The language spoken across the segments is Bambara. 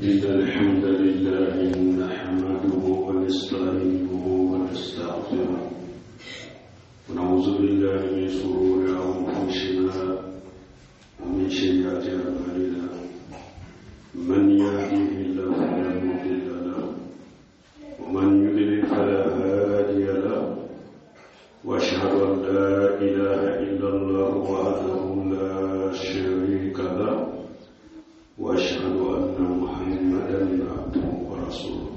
إن الحمد لله نحمده ونستعينه ونستغفره ونعوذ بالله من شرور أنفسنا ومن سيئات أعمالنا، من يهده الله فلا مضل له ومن يضلل فلا هادي له، وأشهد أن لا إله إلا الله وحده لا شريك له، وأشهد أن محمدا عبده ورسوله.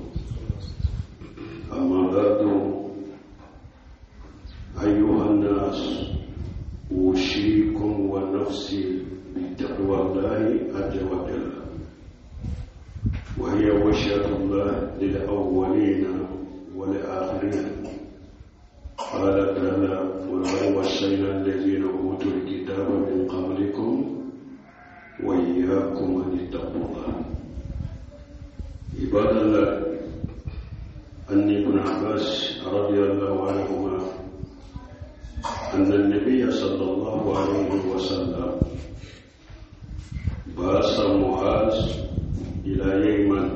أما بعد، أيها الناس، أوصيكم ونفسي بتقوى الله عز وجل، وهي وصية الله للأولين والآخرين. قال تعالى: ولقد وصينا الذين أوتوا الكتاب من قبلكم وإياكم أن اتقوا الله. عباد الله، أن ابن عباس رضي الله عنهما أن النبي صلى الله عليه وسلم بعث معاذ إلى يمن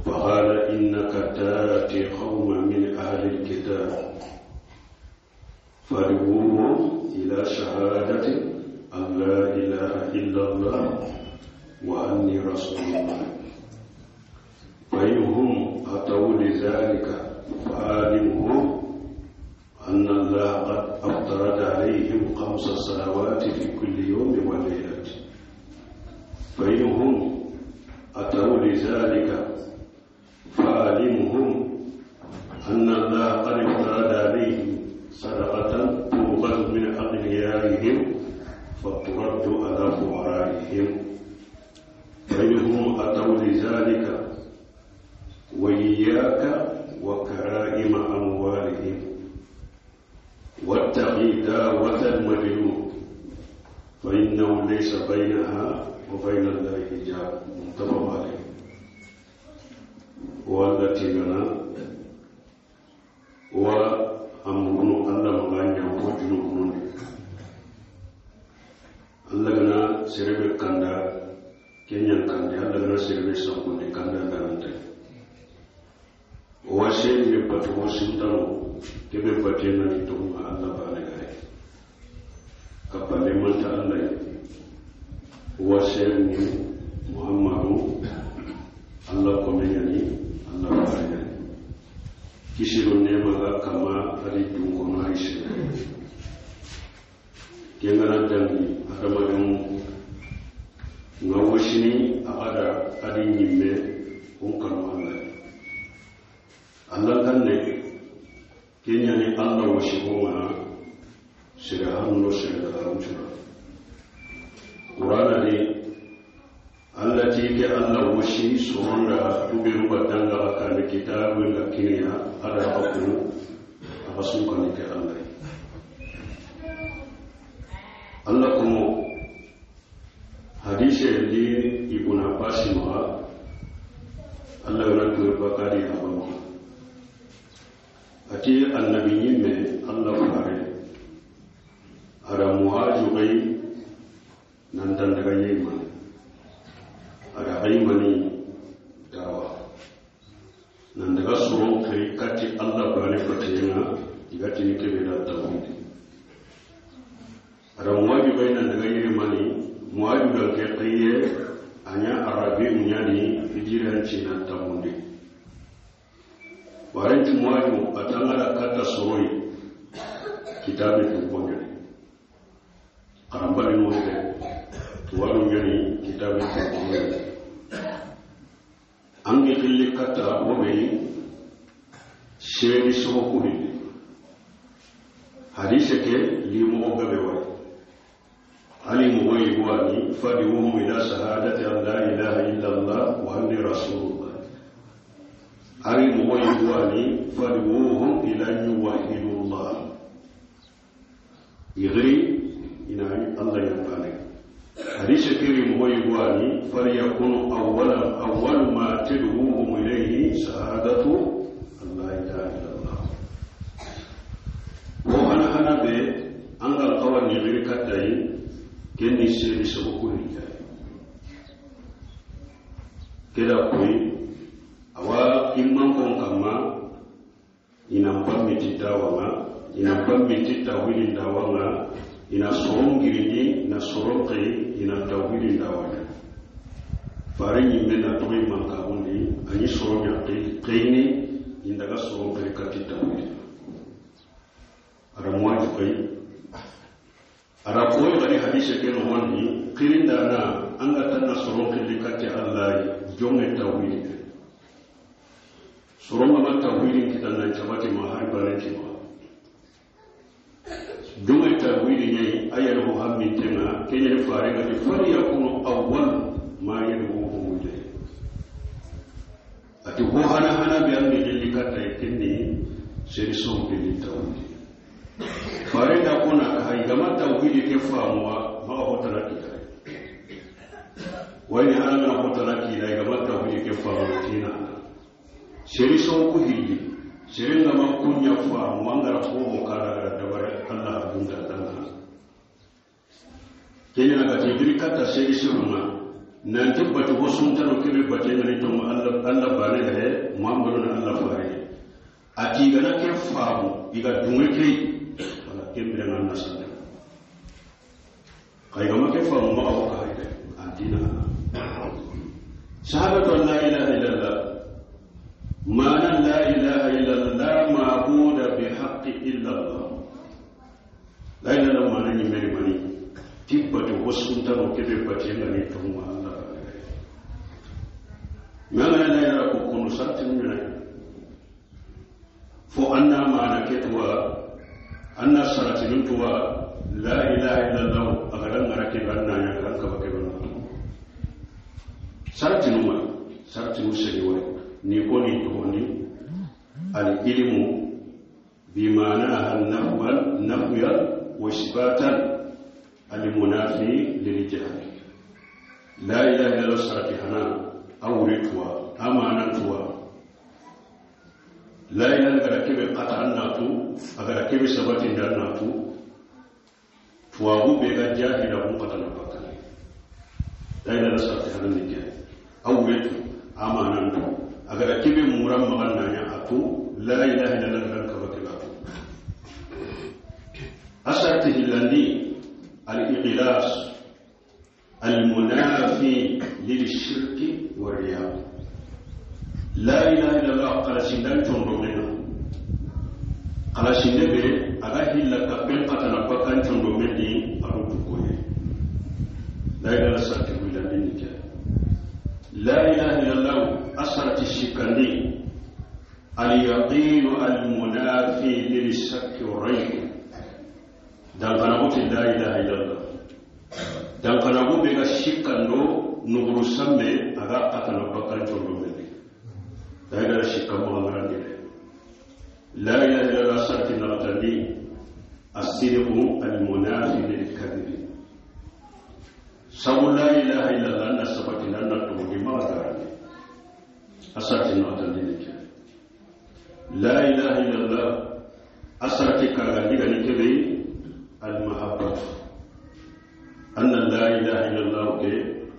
فقال: إنك تأتي قوما من أهل الكتاب فادعوهم إلى شهادة أن لا إله إلا الله وأني رسول الله، فإنهم أتوا لذلك فعلمهم أن الله قد افترض عليهم 5 صلوات في كل يوم وليلة، فإنهم أتوا لذلك فعلمهم أن الله قد افترض عليهم صدقة تؤخذ من أغنيائهم فترد على فقرائهم، فإنهم أتوا لذلك وإياك وكرائم أموالهم، واتقي دعوة المظلوم فإنه ليس بينها وبين الله حجاب. متفق عليه. والتي لنا وأمرنا الله مغاني وجنوب Allah gana serebe kanda kenyan kanda Allah gana serebe sankunde kanda garante o wase ni patu wasintano kebe patena ni tunga Allah bale gare kapale manta Allah wase ni Muhammadu Allah komenya ni Allah bale gare kisiro nema ga kama ali dungo na ishe kengana dangi adamadenw nka wosini a ka da adi ɲimme o kanu Allah ye. Allah kan ne kenya ni Allah wosi ko ŋa sira hanno sira daga Qur'ana di Allah ti ke Allah wosi soronda tuberu ba danga ka ni kitabu la kiriya ada ka ku aka sun kan ke Allah ye. Allah komo hadise li Ibn Abbas ma Allah yana tuwe bakari abama ati annabi nyimme Allah fare ara muhaju gai nan dan daga yema ara aymani dawa nan daga suron kai kati Allah bane fatena igati ni kebe da tawhid ada muwaju bai nan daga yemani muwaju da ke tsaye anya arabi munyani hijiran cina tamundi waranti muwaju atangara kata soroi kitabe tukonya karambali monde tuwaru nyani kitabe tukonya ange khilli kata wobe sheri sokuri hadise ke limo gabe wai ali moyi wani fadiwhum ila shahadati an la ilaha illa allah wa anni rasulullah ali moyi wani fadiwhum ila yuwahidullah igri ina allah yambane hadise kiri moyi wani falyakunu awwal ma tad'uhum ilayhi shahadatu an la ilaha illa allah wa ana hana be angal qawani igri katai kenni seri sokuri. Keda koyi awa imman kon kamma ina pammiti dawanga ina pammiti tawhidin dawanga ina soron girindi ina soron kai ina tawhidin dawanga fare ñimme na toxi mankaxundi añi soron ña xeyni indaga soron xey kati tawhid ara muwaji koy ara koy gari hadise ke noxondi xirindana anga tanna soron xilli kati allahi jonge tawhid soron ngama tawhidin kitanna cabati ma hari barentima jonge tawhidi ñayi a yere ho hammintenga keñeni fare gati fali yakunu awwal ma yad'uhum ilayhi ati ho hana hana be amni lilli katta kenni seri son ke tawhidi fare da kona kai gama tawhidi ke famuwa ma ho tanaki kai wani hana na ho tanaki dai gama tawhidi ke famuwa tina seri son ku hilli seri ngama kunya famuwa ngara ko ho kara gara dabare Allah abunda danga kenya na kati diri katta seri son nanti batu ho suntano kebe bate ngani to Allah Allah bare he Muhammadu na Allah bare ati gana ke faamu iga dunge ke wala kembe na nasande kay gama ke faamu ma aw kay de antina shahadatu an la ilaha illallah maana la ilaha illallah la ma'budu bi haqqi illa Allah la ilaha illallah maana ni meri mani tibbatu ho suntano kebe bate ngani to Allah mana la ilaha ko kono sartin mina fo anna maana ketuwa anna saratin tuwa la ilaha illallah agaran ngarake banna ya garan ka bake banna sartin ma sartin seri wa ni ko ni to ni al ilmu bi maana an nafwan nafyan wa isbatan al munafi lil jahl la ilaha illallah sarati hana awre tuwa amana tuwa la ilaha gara kebe qat'an natu agara kebe sabati dan natu tuwa bu be ga jahila bu qat'an bakale la ilaha sarati hana ni ke awre tu amana tu agara kebe muram maganna nya atu la ilaha illallah gara ka bakale atu asarti hilandi al ikhlas al munafi lil shirki والرياء لا إله إلا الله قال سندان تندومنا قال سندبه أغا هلا كبن قتنا بكان تندومني أرد كوي لا إله إلا الله ولا لا إله إلا الله أسرت الشكني اليقين المنافي للشك والريب دان لا إله إلا الله دان قنابو بيغا شكندو nuguru samme aga katana bakkan condomedi la ilaha shikka mohangarandi la ilaha illallah sarti nagatandi asiriqu almunafi lilkadibi sabu la ilaha illallah na sabati nanna togondi magagarandi asarti nagatandi nike la ilaha illallah asarti karagandi gani kebe almahabbatu anna la ilaha illallah ke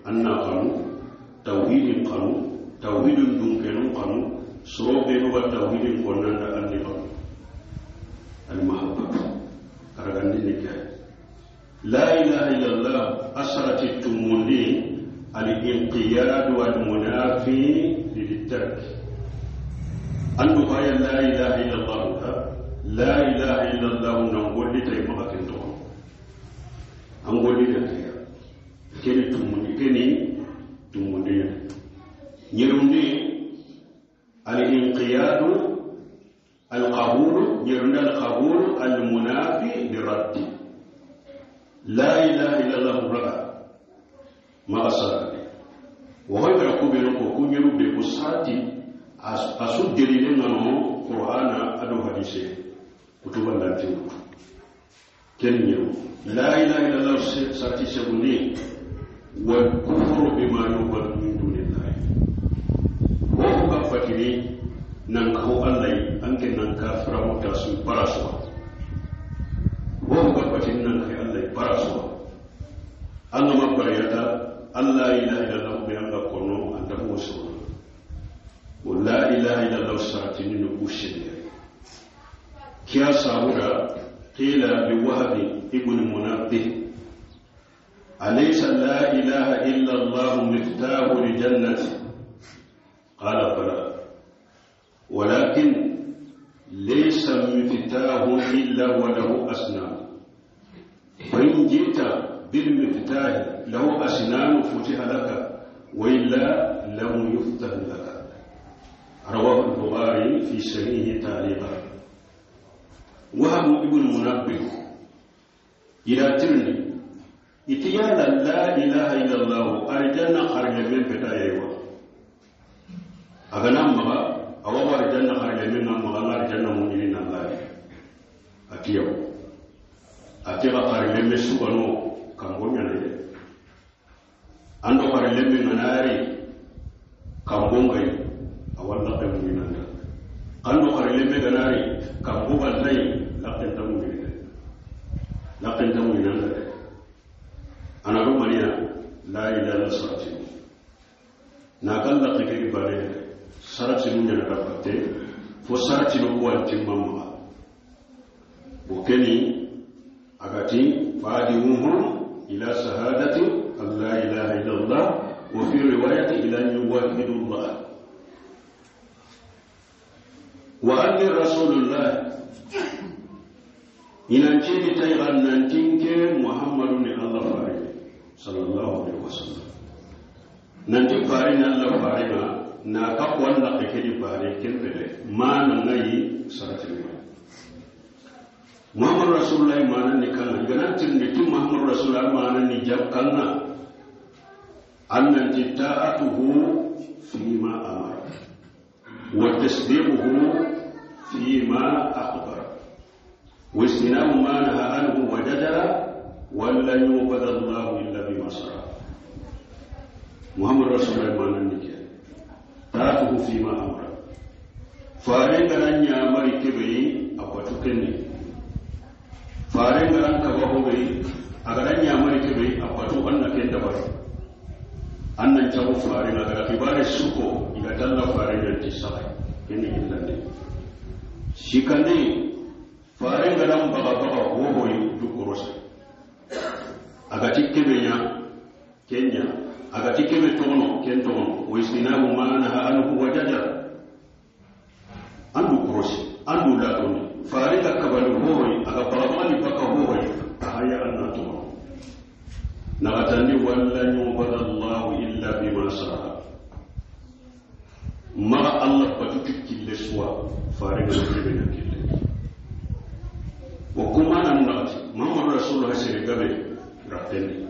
anna qanu tauhidin qanu tauhidun dunkenun qanu sorobe nuga tauhidin konnanda anni qanu almahabbatu karagandi nike la ilaha illallah asarati tumundi al-inqiyadu al-munafi lil-tark andu haya la ilaha illallah la ilaha illallah nangolli tay makakin to angolli tay keni tumundi keni tumundi ñerundi al-inqiyadu al-qabulu ñerundi al-qabulu al-munafi liraddi la ilaha illallah raga ma asarani wa gara kubeno ko kunyeru be ko sati asu delile ngano qur'ana ado hadise kutuba lanti ken ñeru la ilaha illallah sati seguni wal kufru bima yu'badu min dunillahi wo ko kafatini nan ko Allah anke nan kafira mutasu paraswa wo ko kafatini nan kai Allah paraswa Allah ma barayata Allah ilaha illallah be anga kono anda ko so Kushede kiya sahura qila li Wahab ibn Munabbih alaysa la ilaha illa Allah miftahu li jannati qala bala walakin laysa miftahu illa wa lahu asnan fa in jita bil miftahi lahu asnan futiha laka wa illa lam yuftah laka rawahu al-Bukhari fi sahihi ta'liqan. Wahab ibn Munabbih ila tirni itiyala la ilaha illallah arjanna kharja min fitayewa agana maga awa arjanna kharja min maga arjanna munini na atiyo atira kharja min sugano kambonya ne ando kharja min manari kambongai awalla ke munina ando kharja min ganari kamboga tai laqin tamu inanda ana rumaniya la ilaha illa sarati na kalla ke bare sarati mun yana rafatte fo sarati no ko antimma bokeni agati fadiuhum ila shahadati alla ilaha illa allah wa fi riwayati ila yuwahhidu allah wa anni rasulullah inanchini tayran nantinke Muhammadun Allah fari sallallahu alaihi wasallam nanti fari na Allah fari na ka wanda kake di fari kembele mana ngai sarati Muhammad Rasulullah mana ni kana garantin ni tu Muhammad Rasulullah mana ni jab kana annan ta'atuhu fima amara wa tasdiquhu fima akhbara واجتناب ما نهى عنه وجدل ولن يعبد الله الا بما شرع. محمد رسول الله ما ننك تاته فيما امر فارين غران يا مري كبي اكوتكني فارين غران كبو بي اغران يا مري كبي اكوتو ان كين دبر ان نجو فارين غرا كبار سوكو اذا دل فارين تساي كني إلا شيكاني fare garan baga baga hohoyi dukorosa agati kebenya kenya agati kebe tono ken tono wisinabu mana anhu wajaja andu korosi andu latoni fare ga kabalu hohoyi aga baga ni baka hohoyi ahaya anna tono nagatani walla yubada Allah illa bima sara ma Allah patuki kille suwa fare ga kebenya kille wa kuma na nunagati Muhammadu Rasulullah sergabe ratende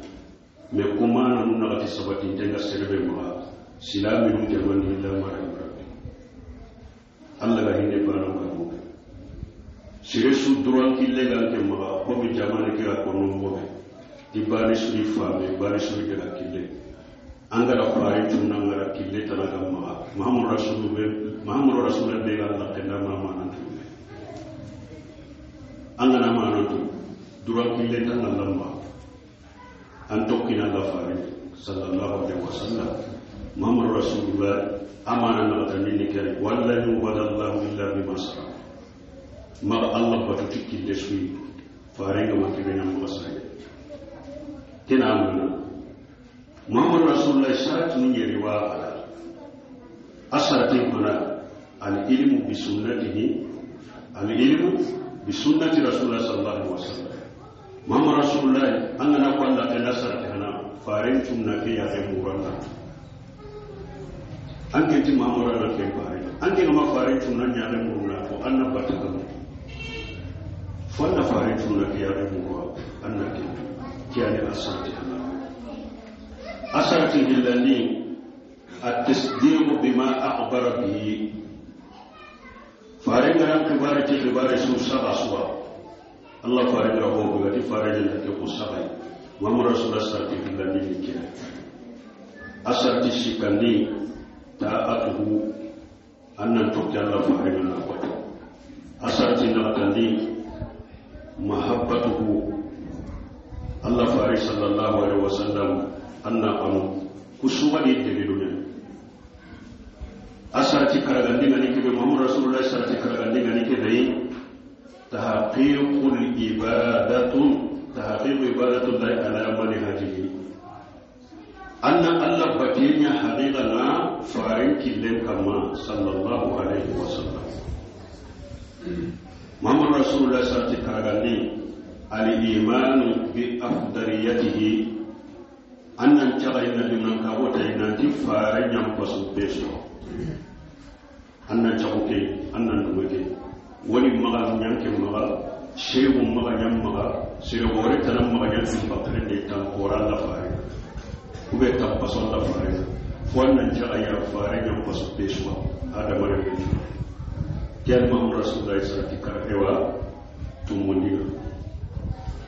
me kuma na nunagati sabati tenga serbe ma silami num jamani illa mara rabbi Allah ga hinne bana ko mo sire su duran kille ga ke ma ko mi jamani ke ko no mo di bani su fa me bani su ga kille angara fare tunna ngara kille tana ga ma Muhammadu Rasulullah be ga Allah kenna ma ma nan angana manatu duran kille tan Allah an tokkina Allah fare sallallahu alaihi wasallam Muhammad Rasulullah amana na tani ni kare walla yubada Allah illa bima sara ma Allah batu kille sui fare ga makibena mo sai kina amana Muhammad Rasulullah saratu ni riwa ala asarati kuna al ilmu bi sunnatihi al ilmu بسنة رسول الله صلى الله عليه وسلم محمد رسول الله أننا قلنا تنصر هنا فارين تمنا كي يغمرنا أنك أنت محمد أنا كي فارين أنك ما فارين تمنا يغمرنا وأنا بتكلم فأنا فارين تمنا كي يغمرنا أنا كي كي أنا أصرت هنا أصرت إلني التصديق بما أخبر به فارين غرام كبار تكبار سو سبع سوا الله فارين ربو بغتي فارين لك سبع محمد رسول الله صلى الله عليه وسلم أسرت شكني تاعته أن تقتل الله فارين نقوت أسرت نقتني محبته الله فارين صلى الله عليه وسلم أن أنو كسوة دليلنا asarati karagandi ngani kebe Muhammad Rasulullah sarati Tahqiqul ibadatu tahqiqu ibadatu llahi ala manhajihi anna Allah batinya haqiqa na farin killen kama sallallahu alaihi wasallam. Muhammad Rasulullah sarati karagandi al-imanu bi afdaliyatihi annan caga ina liman ka wota ina ti fare nyam pasu beso annan cago ke annan dume ke woni maga nyanke maga shehu maga nyam maga sirogore tanam maga nyam bakre de tan koran la fare ube tan paso la fare fo annan caga ya fare nyam pasu beso adama re kian Muhammad Rasulullah sarati karaewa tumundi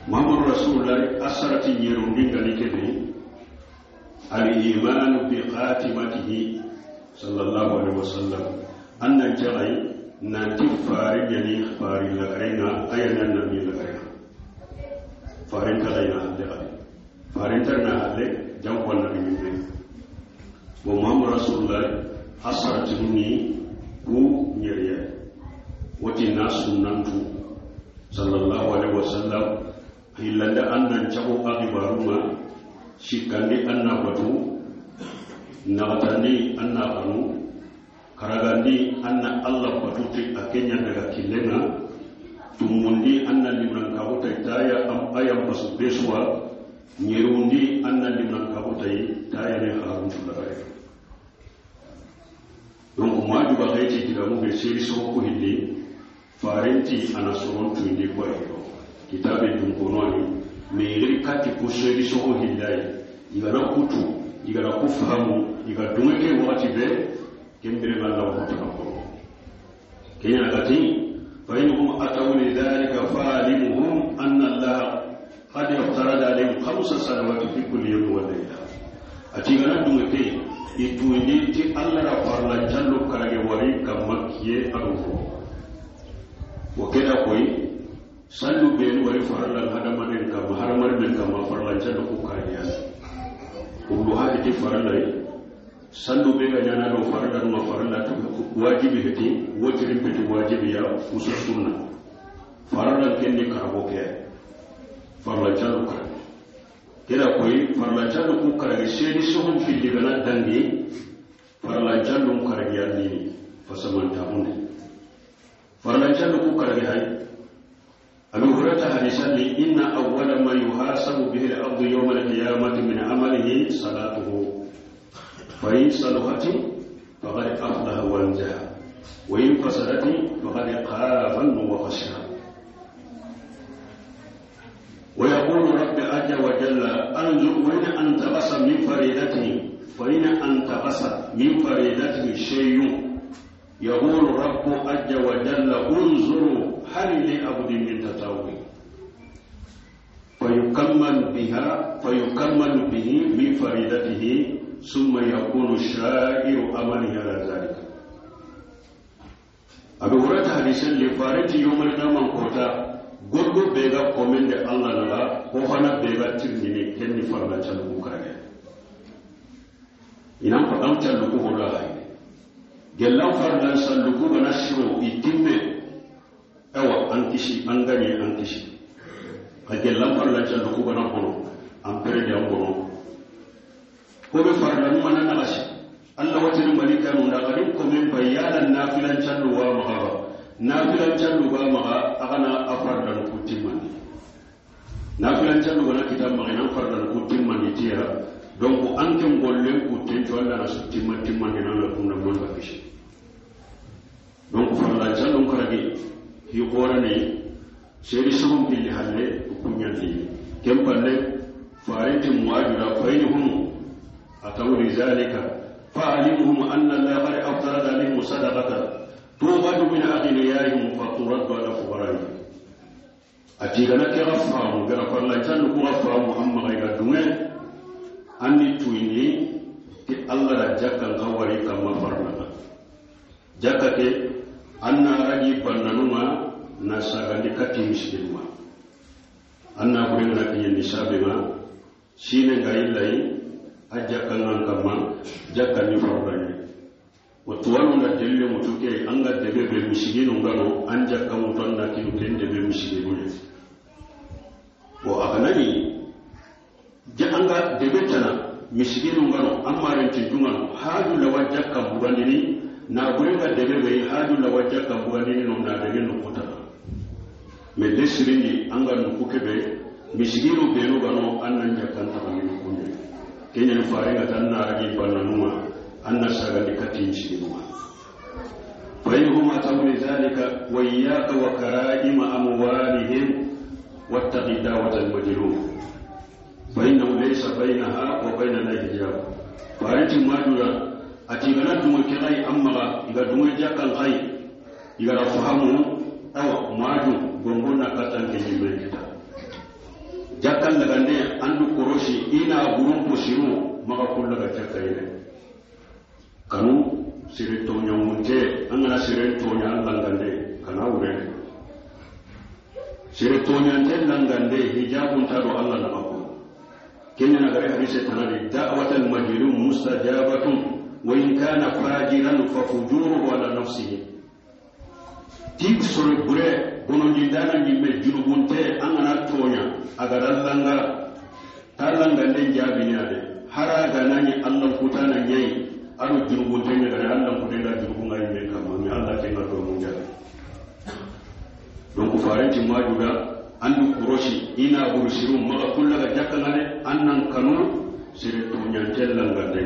Muhammad Rasulullah asarati nyerundi ngani kebe al-iman bi khatimatihi sallallahu alaihi wasallam annan jagai nanti fari yani fari lagaina ayana nabi lagaina farin tagaina halle gadi farin tarna halle jankon nabi minne wa Muhammad Rasulullah asarati ni ku nyeriya wati na sunnantu sallallahu alaihi wasallam hilanda annan jago agibaruma sikandi anna batu nagatandi anna kanu karagandi anna Allah batu ti akenya daga kilenga tumundi anna limran kabuta taya am ayam pasu beswa nyerundi anna limran kabuta taya ne harun tulare. Donc moi du bagay ti digamu be seri so ko hindi farenti ana soron tuindi ko hiro kitabe dum ko noni me kati ko seri so ko hindai igana kutu igana ku fahamu iga dumeke wakati be kembere balla ko ta ko kenya gati fa inhum ataw li dhalika fa'alimuhum anna Allah qad iftarada alayhim khamsa salawati fi kulli yawmin wa layla. Ati gana dumeke ituindi ti Allah ra farla jallo karage wari kamakkiye aruko wa keda koy sallu ben wari farla hadamaden kam haramar ben kam farla jallo ko karage kullu hadi ti farla sallu be ga nyana do farla ma farla to wajibi heti wotiri peti wajibi ya usul sunna farla kenni karabo ke farla jallo karage keda koy farla jallo ko karage sedi sohon fili gana dangi farla jallo karage yanni fasamanta hunde farla jallo ko karage hay Abu Hurairah hadisan li inna awwala ma yuhasabu bihi al-abdu yawm al-qiyamati min amalihi salatuhu fa in saluhat faqad aflaha wa anjaha wa in fasadat faqad khaba wa khasira. Wa yaqulu rabbi azza wa jalla anzur wa in antaqasa min faridatihi fa in antaqasa min faridatihi shay'un yaqulu rabbu azza wa jalla unzuru hal li abdin min tatawwi fayukammalu biha fayukammalu bihi min faridatihi summa yakunu sha'iru amalihi ala dhalika. Abu Hurairah hadisan li farati yawmal qiyamah kota gorgo bega komende Allah nala ko hana bega tirmini kenni farla chalu kare inan ko am chalu ko hola hay gellam farla sallu ko banashru itimme awa ankishi angani ankishi ka gellam farla chalu ko bana kono am pere de am kono ko be farla mana nagashi Allah watin malika mun da garin ko men bayana nafilan chalu wa magaba nafilan callu ba maga agana afardan ku timmani nafilan callu gana kitab maga nan fardan ku timmani tiya donc anke gollen ku tenjo Allah na su timma timmani nan la kunna mon ba kishi donc fardan callu karagi hi gorane seri sugum billi halle ku nyandi kempalle farenti muajura fainhum atawli zalika fa'alimhum anna Allah qad aftarada alaihim sadaqatan tughadu min aghniyahim fa turaddu ala fuqara'ihim. Atigana ke gafamu gara farla tan ko gafamu amma ga dume anni tuini ti Allah da jakkan kawari kama farla jakka ke anna ragi bannanuma na sagandi kati miskinuma anna burenga kinye nisabe ma sine ga illai ajakkan kama jakkan ni farla ni O tuwanu na delile mutu ke an ga debe be misiginu ngano an jakka mutu an na kinu ken debe misiginu ye. O a ganani ja an ga debe tana misiginu ngano an maren tintungano haju lawa jakka bugandini na bure ga debe be haju lawa jakka bugandini no na debe no kotana. Me lesirindi an ga nuku kebe misiginu benu gano an nan jakkan tabangini kunye. Kenya ni farenga tan na ragi bananuma anna sagandi katin siginuma. Fa inhum ataw li dhalika wa iyyaka wa karaima amwalihim wattaqi da'wata al-majlum fa innahu laysa bainaha wa baina allahi hijab. Farenci majura ati gana dungo kerai amma iga dungo jakkan kai iga fahamu awa maju gongo na katan ke nyimbe kita jakkan lagande andu koroshi ina gurun posiru maka kulla ga jakkaire kanu sire tonya munte angana sire tonya langande kana ure sire tonya te langande hijabun taro Allah na mako kenya na gare hadise tanadi da'watal majlum mustajabatun wa in kana fajiran fa fujuruhu ala nafsihi. Ti sore bure bonondi dana nyimme junubunte angana tonya agara langa talangande jabini ade hara ganani Allah kutana nyai aro junubunte ne gare Allah kutenda junubunga yimme kama mi Allah tenga do mun jabi. Donc farenci majuda andu kuroshi ina burusiru maga kulla ga jakkangane annan kanu sire tonya langande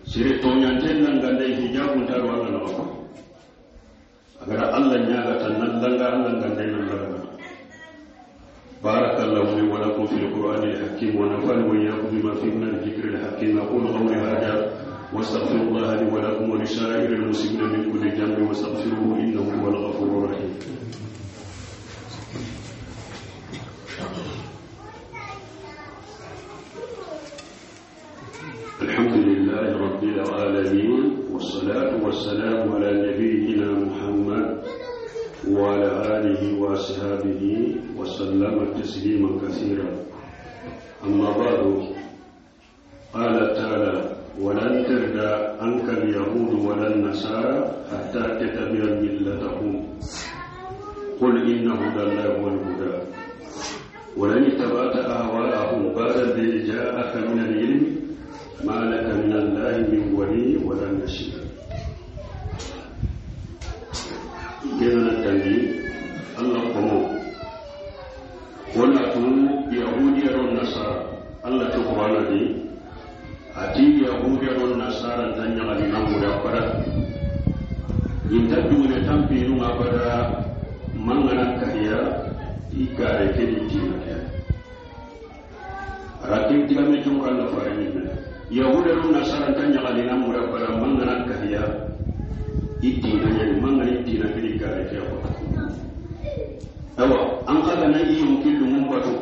sire tonya langande hijabun taru Allah na mako agara Allah nyaga tan langa Allah gande nan langa. Barakallahu li wa lakum fil qur'anil hakim wa nafa'ani wa iyyakum bima fihi min al-dhikril hakim. Aqulu qawli hadha wa astaghfirullaha li wa lakum wa lisa'iril muslimina min kulli dhanbin wastaghfiruhu innahu huwal ghafurur rahim. الحمد لله رب العالمين والصلاة والسلام على نبينا محمد وعلى آله وأصحابه وسلم تسليما كثيرا. أما بعد، قال تعالى: ولن ترضى عنك اليهود ولا النصارى حتى تتبع ملتهم قل إن هدى الله هو الهدى ولن اتبعت أهواءهم بعد الذي جاءك من العلم ما لك من الله من ولي ولا نصير. كنا نتني الله قمو ولا تو يهودي والنصارى الله تقرأنا دي أتي يهودي والنصارى تنيا علينا مدافرة ينتدون تنبينوا أبدا من غنا كهيا إيكاري كدي تينا rakin tiga mecung kan farini yahuda ru nasara tan nyagalina mura para mangana kahya itina nyani mangana itina kidi kare ke ko awa an kaga na iyo killu mum batu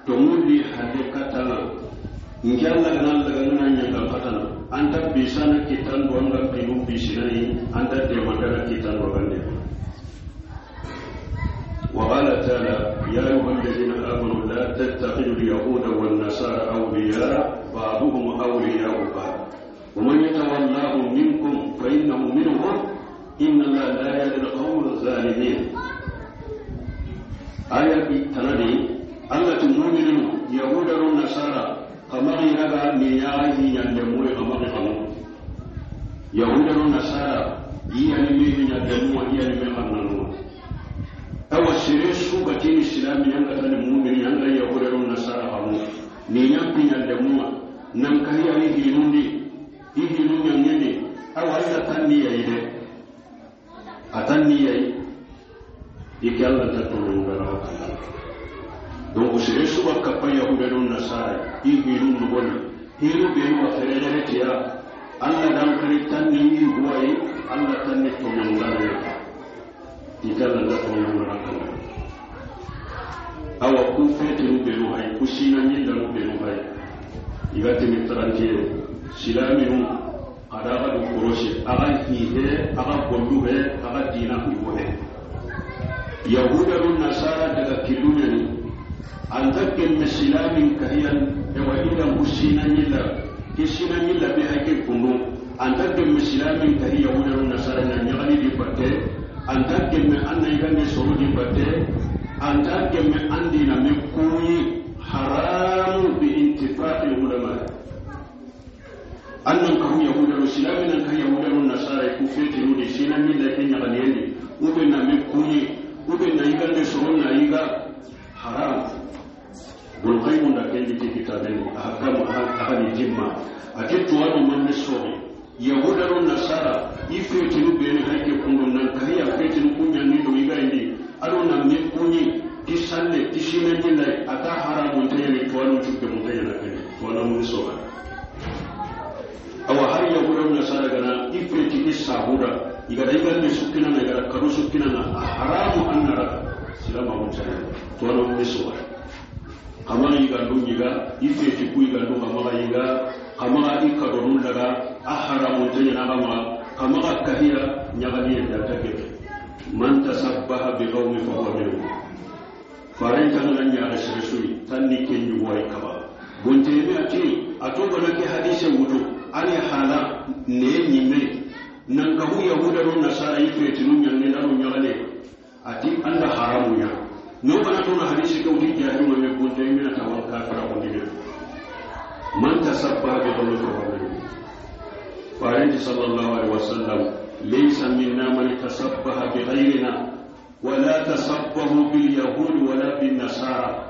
to mulli hande katana njalla ganal daga ngana nyanga katana anta bisana kitan do anga pinu bisinai anta de mandana kitan do gande. وقال تعالى: يا أيها الذين آمنوا لا تتخذوا اليهود والنصارى أولياء بعضهم أولياء بعض ومن يتولاهم منكم فإنه منهم إن الله لا يهدي القوم الظالمين. آية تنادي الله المؤمنين يهود والنصارى كما يرى نياه يندموا كما يقولون يهود والنصارى يعني يندموا يعني يندموا awa sere su ka tini silami yanga tani mu'mini yanga yahuda ron nasara hamu ni nyampi nyande mua nan kahiya ni hinundi hinu nyangene awa ila tanni ya ide atanni ya ikalla ta tolu ngara wakala donc sere su ka kapa yahuda ron nasara hinu ngona hinu benu wa ferere tiya alla dan kare tanni ni huwai alla tanni to ngara ikalla ta tolu ngara wakala awa ku fetinu benu hay ku sina nyinda benu hay igati mitrantie silaminu ada ga du koroshi aga hihe aga gollu he aga dina ku he yahuda run nasara daga kilunya ni anta ken silamin kahiyan ewa ida ku sina nyinda ke sina nyinda be hay ke kundu Anta gemme silamin kahi yahuda ro nasara na ñagali di batte anta gemme anna yigande soro di batte anta gemme andina me kuyi haramu bi intifaqi ulama annan kahu yahuda ro silamin nan kahi yahuda ro nasara ku fetiru di sina milla ke ñagaliyeni ube na me kuyi ube na yigande soro na yiga haram bulqaymu da kendi ti kitaben ahkamu ahli jimma ati tuwanu man sori yahuda ro nasara ifetiru beni hayke kundu nan kahiya fetiru kunya ni do yiga indi ado na me kunyi ti salle ti sina nyilla ata haramu tayani tuwanu chubbe mutayana kene tuwanu mun sori awa har yahuda ro nasara gana ifeti ki sahuda igada igande sukkina na igada karu sukkina na haramu annara silama mun tayani tuwanu mun sori kamara yiga ndun yiga ifeti ku yiga ndun kamara yiga kamara ikadorun daga aharamu tayana kama kamara kahira nyagali da take man tasabbaha bi qawmi fa huwa minhum farin tan nan ya rasuli tanni ken yuwai kaba bonte me ati ato gona ke hadise wuto ani hala ne nyimme nan ka hu yahuda ron nasara ifeti nun nyanne na nun nyagale ati anda haramu ya no bana tona hadisi ko ti jahilu me bonte me na tawal kafira bondina man tasabbaha bi qawmi fa huwa minhum farin sallallahu alaihi wasallam laysa minna man tasabbaha bi ghayrina wala tasabbahu bil yahud wala bin nasara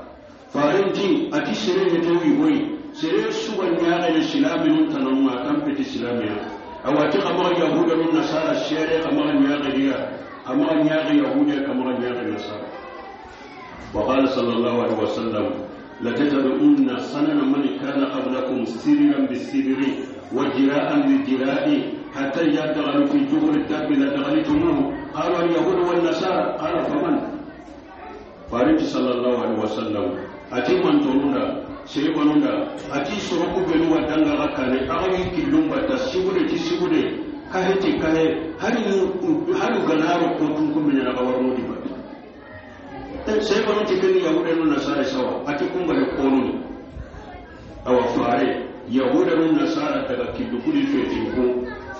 farin ti ati sere to wi boy sere suwa nyaare ne silamin tanamma tampeti silamiya awati kama yahuda nun nasara sere kama nyaare dia kama nyaare yahuda kama nyaare nasara وقال صلى الله عليه وسلم لتتبعن سنن من كان قبلكم سرا بالسر وجراء بالجراء حتى إذا دخلوا في جحر الدب لدخلتموه قالوا اليهود والنصارى قال فمن فارج صلى الله عليه وسلم أتي من توندا سيبانوندا أتي سرقو بنو ودanga غكاني أغني كلهم بتا سيبودي تسيبودي كهتي كهي هل غنارو كوتونكم من الغوار مودي sai banu cikin yahuda nun nasara sawa ati kungale konuni awa fare yahuda nun nasara daga kidukuli fetin ko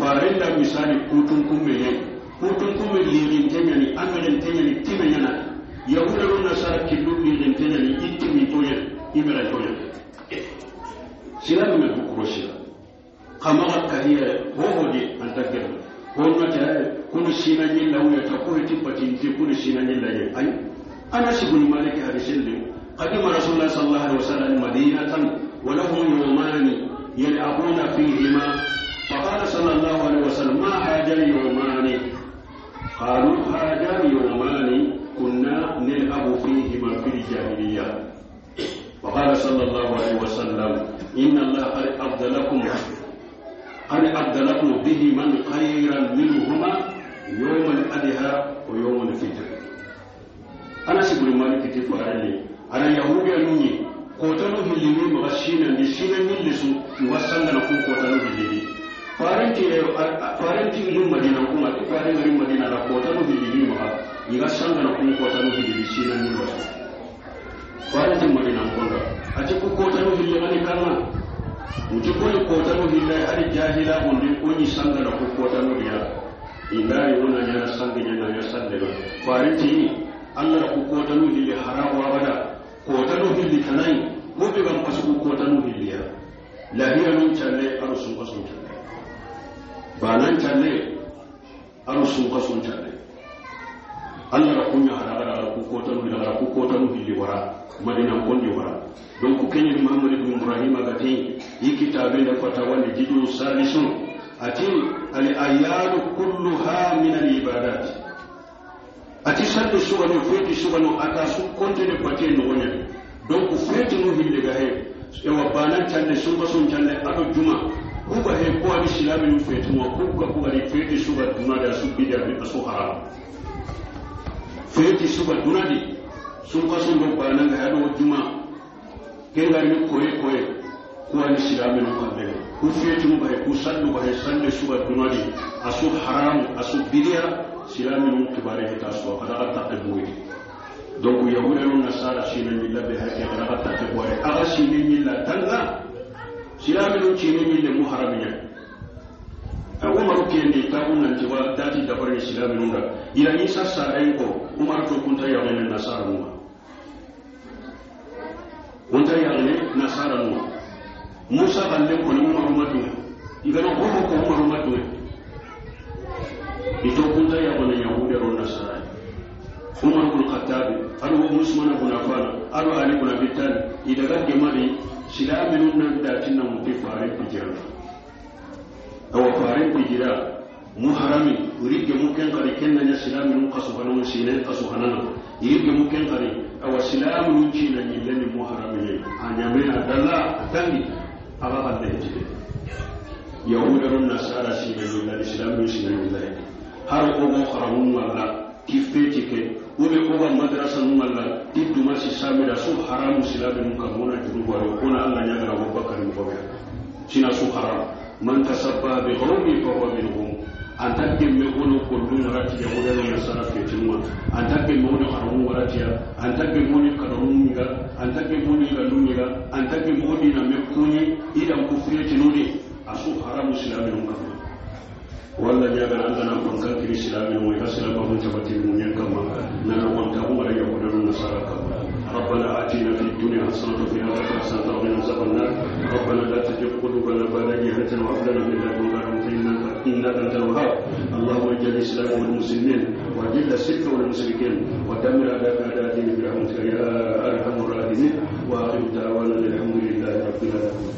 fare da misali kutun kumme kutun kumme lirin tenyani ameren tenyani timenyana yahuda nun nasara kidu lirin tenyani itimi toyen imera toyen sila me bukroshira kama kahiya hohodi antagem honna ta kunu sina nyilla wuya ta ko tipatin kunu sina nyilla ye ay أنس بن مالك حديث قدم رسول الله صلى الله عليه وسلم مدينة ولهم يومان يلعبون فيهما فقال صلى الله عليه وسلم ما هذان يومان قالوا هذان يومان كنا نلعب فيهما في الجاهلية وقال صلى الله عليه وسلم إن الله قد أبدلكم بهما خيرا منهما يوم الأضحى ويوم الفطر أنا سيقول مالك تفعلني أنا يهودي أنني كوتانو هلمي مغشينا نشينا نلسو يوصلنا نكون كوتانو هلمي فارنتي إلو مدينة كما فارنتي إلو مدينة كوتانو هلمي مغا يوصلنا نكون كوتانو هلمي شينا نلسو فارنتي مدينة كوندا أتيكو كوتانو هلمي كما متكوني كوتانو هلمي هذه جاهلة وندي كوني سانغنا نكون كوتانو هلمي إلا يونا يا سانغنا يا سانغنا فارنتي Allah ku kotanu hilli harawa bada kotanu hilli tanai gobe ban fasu ku kotanu hilliya lahiya nun challe aru sun kasun challe banan challe aru sun kasun challe Allah ku nya haraba da ku kotanu hilli ku kotanu hilli wara madina kondi wara don ku kenyi Muhammad ibn Ibrahim agati yi kitabe da fatawa ne jidu salisun ati al ayadu kulluha min al ibadat ati sallu sugano feti sugano ata su kontene pate nogonya donc feti no hille ga he ewa banan channe sunga sun channe ado juma kuga he ko ani silami no feti mo kuga kuga ni feti suga duna da su bida bi asu haram feti suga duna di sunga sun do banan ga ado juma kenga ni koye koye ko ani silami no kalle ku feti mo ba ku sallu ba he sallu suga duna di asu haram asu bida silami nun kibare hita suwa kada ka takke buwe donc yahuda nun nasara sine milla be hakke kada ka takke buwe aga sine milla tanga silami nun cine mille mu haraminya Umaru kendi tabu nanti wa dati dabari islami nunga ila isa saren ko Umaru to kunta yagene nasara nunga kunta yagene nasara nunga Musa galle ko ni Umaru madu igana ko ko Umaru madu ito kunta yagene yahude ro nasara Umar bin Khattab aru Usman bin Affan aru Ali bin Abi Talib idaga gemari silami nunna dati na muti fare pijira awa fare pijira muharami urige muken kare kenna nya silami nun kasu hanan sine kasu hanan irige muken kare awa silami nun cina nyilleni muharami ne anyame adalla tangi aba balle jide yahudarun nasara sine nyilleni silami sine nyilleni har ogo haramun wala tifete ke ube oga madrasa nun wala tiduma si samira su haramu silami nun kamona jurubu kona Allah nyaga Abubakar mu sina su haram man tasabba bi qawmi fa huwa minhum anta gemme wono kollum warati yahuda no nasara fetinwa anta gemme wono haramu warati anta gemme wono kadarumiga anta gemme wono galumiga anta gemme wono na mekuni idan kufriyetinuni asu haramu silami nun kama walla jaga andana bankan kiri silami wa islama mun tabati mun kama na wanta umara yahuda no nasara kama ربنا آتنا في الدنيا حسنة وفي الآخرة حسنة وقنا عذاب النار ربنا لا تزغ قلوبنا بعد إذ هديتنا وهب لنا من لدنك رحمة إنك أنت الوهاب اللهم اجعل الإسلام والمسلمين وأذل الشرك والمشركين ودمر أعداءك أعداء الدين برحمتك يا أرحم الراحمين وآخر دعوانا الحمد لله رب العالمين.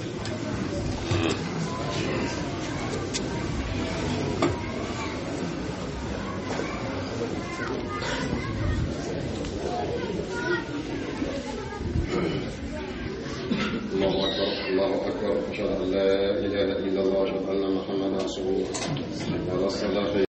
الله أكبر الله أكبر أشهد أن لا إله إلا الله وأشهد أن محمدا رسول الله.